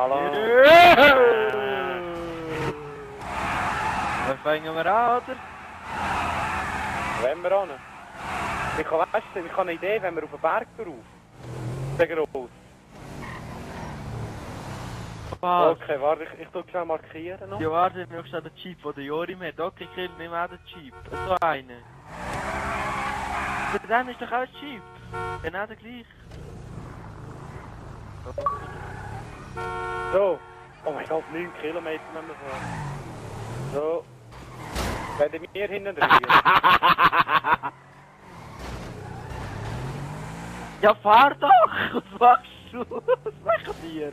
Voilà. Dann fangen wir an, oder? Wenn wir an. Ich habe eine Idee, wenn wir auf den Berg drauf. Der groß. Was? Okay, warte, ich tue schnell markieren noch. Ja, warte, noch schnell den Jeep, den der Jorim hat. Okay, Kill, nimm auch den Jeep. So einen. Aber dann ist doch auch ein Jeep. Genau der gleich. So. Oh mein Gott, 9 Kilometer müssen wir fahren. So. Werden wir hinten drin? Ja, fahr doch! Was machst du? Was machen wir?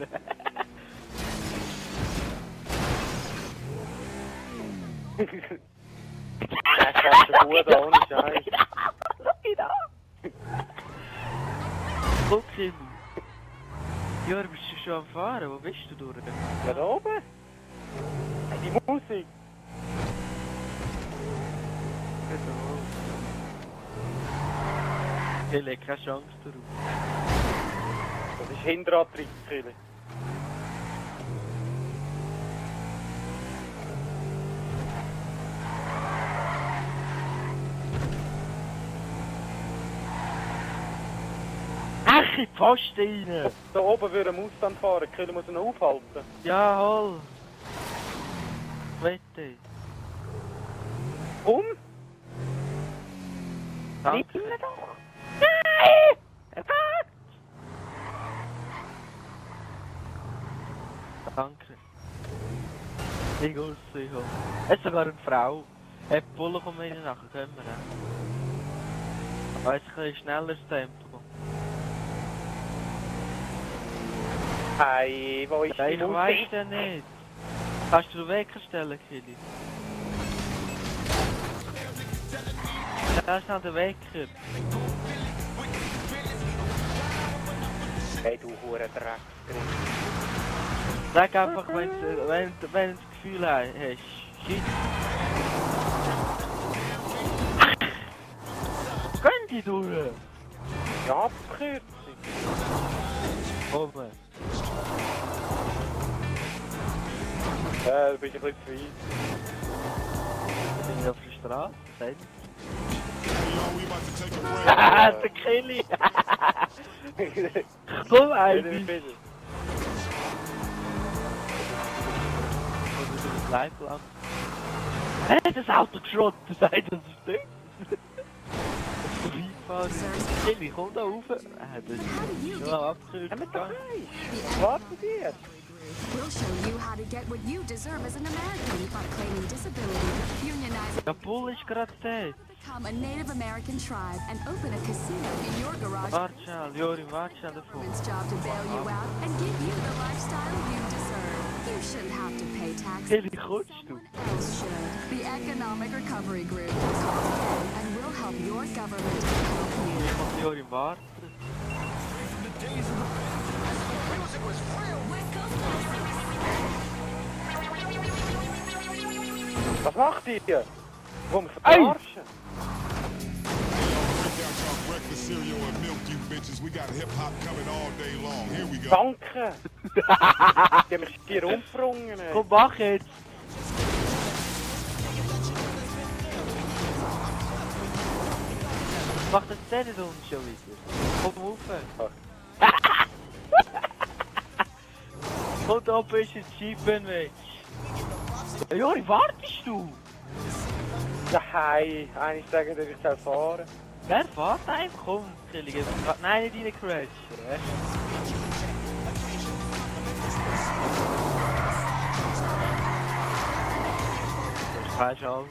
Das passt schon gut, ohne Scheiß. Schau ihn an! Guck, Kimi. Ja, bist du schon am Fahren? Wo bist du durch? Ja, da oben. Die Musik. Ich habe keine Chance darauf. Das ist Hinterrad 30 Kilo. Ach, in die Pfosten rein! Da oben würde ein Mustang fahren, Kilo muss er noch aufhalten. Ja, hol! Wette! Um? Danke! Nimm ihn doch! Nein! Er fährt! Danke. Ich muss sie holen. Es ist sogar eine Frau. Hey, Pulle kommt mir nachher, können wir dann. Aber jetzt ein bisschen schnelleres Tempo. Hey, wo ist Ja, die ich Musik? weiss ja nicht. Kannst du den Wecker stellen, Kili? Da ist noch der Wecker. Hey, du hure Drecksgriff. Sag einfach, wenn du das Gefühl hast. Shit. Gönn die durch! Ja, Abkürzung. Komm. Ja, du bist ein bisschen zu weit. Ich bin auf der Straße. Sehen We about to take a break. Haha, der Kelly! Komm, Albi! Hä, das Auto geschrottet, sagt das Stück. Kelly, komm da rauf. Das ist schon abgekürzt. Warten dir. We'll show you how to get what you deserve as an American by claiming disability, unionizing, Der Bull ist gerade dort. become a Native American tribe, and open a casino in your garage. Warte schnell, Jori, warte schnell davon. Government's job to bail you out and give you the lifestyle you deserve. You shouldn't have to pay taxes. Kelly, kommst du? Someone else should. The Economic Recovery Group. Call today and we'll help your government help you. Ich muss Jori warten. Was macht ihr? Warum Ey! verarschen? Break out y'all breakfast cereal and milk, you bitches. We got hip hop coming all day long. Here we go. Danke! Die haben mich hier umgebrungen. ey. Komm, mach jetzt! Mach das Zähne uns schon wieder. Komm rauf! Komm, da bist du jetzt Jeepen weg! Jori, wartest du? Ja, hey, eigentlich sagen, dass ich soll fahren. Wer fährt einfach? Komm, Kelly, gib mir grad... Nein, nicht rein crashen, Keine Chance.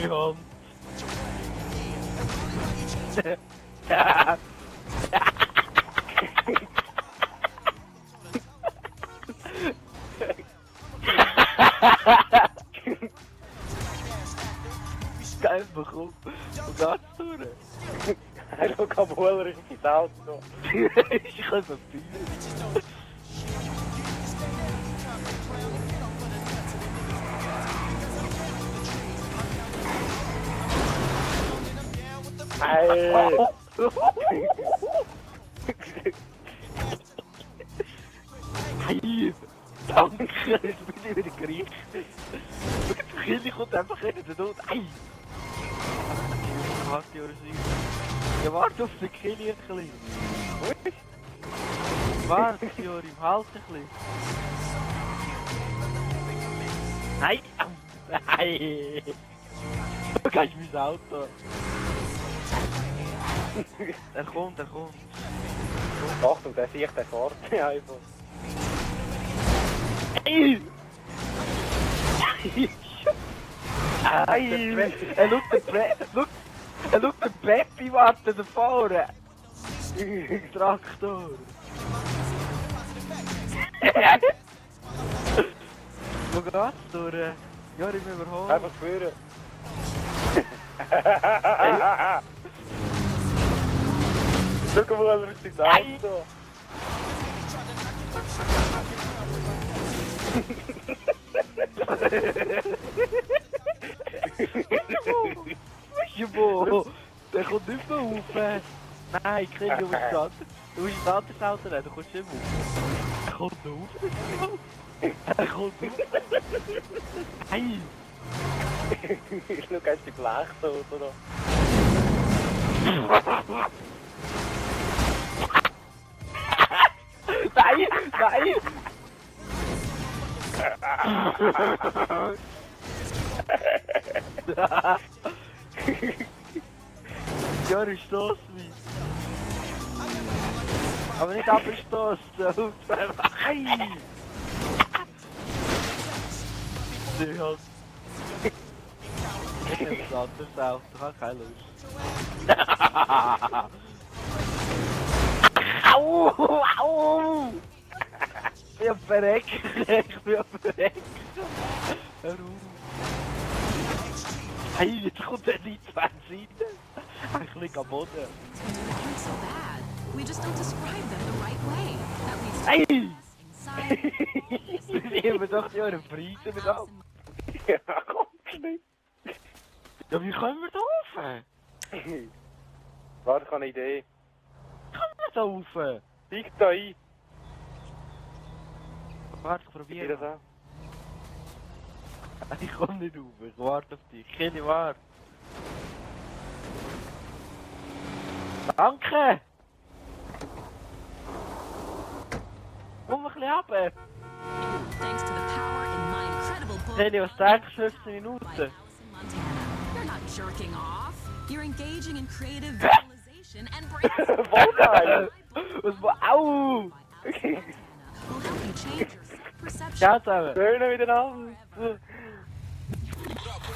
Ja. Geil bekommen. Wo geht's durch? Hallo, Kabuler ist ins Auto. Ich kann so viel. Hey! Hey! Danke, jetzt bin ich wieder gerichtet. Schau, das Kind kommt einfach rein und dort. Ei! Karte oder so. Ja, warte auf den Kili ein bisschen. Warte, Jorim, halt ein bisschen. Nein! Nein! Du gehst mein Auto. Er kommt. Achtung, der sieht den fährt einfach. Ey! Ey! Er schaut den Peppi warten da vorne! Traktor! Wo geht's durch? Jorim überholen! Einfach führen. Schau mal, er ist ins Auto. Wo? Der kommt nicht mehr rauf! Nein, Kili, du musst das. Du musst ein anderes Auto nehmen, du kommst nicht mehr rauf. Er kommt rauf! Er kommt rauf! Nein! Schau, hast du die Blechdose oder? Nein! Nein! Ja, du stoßt mich. Aber nicht abgestoßen. Nein! Ich hab... Ich nehme ein anderes Auto, ich hab keine Lust. Au! Au! Ich bin verreckt! Ich bin verreckt! Hör auf! Hey, jetzt kommt er nicht zwei Seiten! Ich lieg am Boden! Aren't so bad. We just don't describe them the right way. At least Hey! inside. Wir nehmen doch die euren Frieden mit ab! Ja, komm nicht. Ja, wie können wir da rauf? Warte, ich habe eine Idee. Können wir da rauf? Steig da ein. Warte, ich Wie probiere das das. auch? Ich komm nicht rauf, ich warte auf dich. Kenny, warte. Danke! Komm ein bisschen runter! Thanks to the power in my incredible book. Kenny, was denkst du 15 My Minuten? house in Montana. You're not jerking off. You're engaging in creative visualization and brainstorming. Voll geil! Was war... Au! Will help you change your self-perception. Ciao zusammen! Schön miteinander.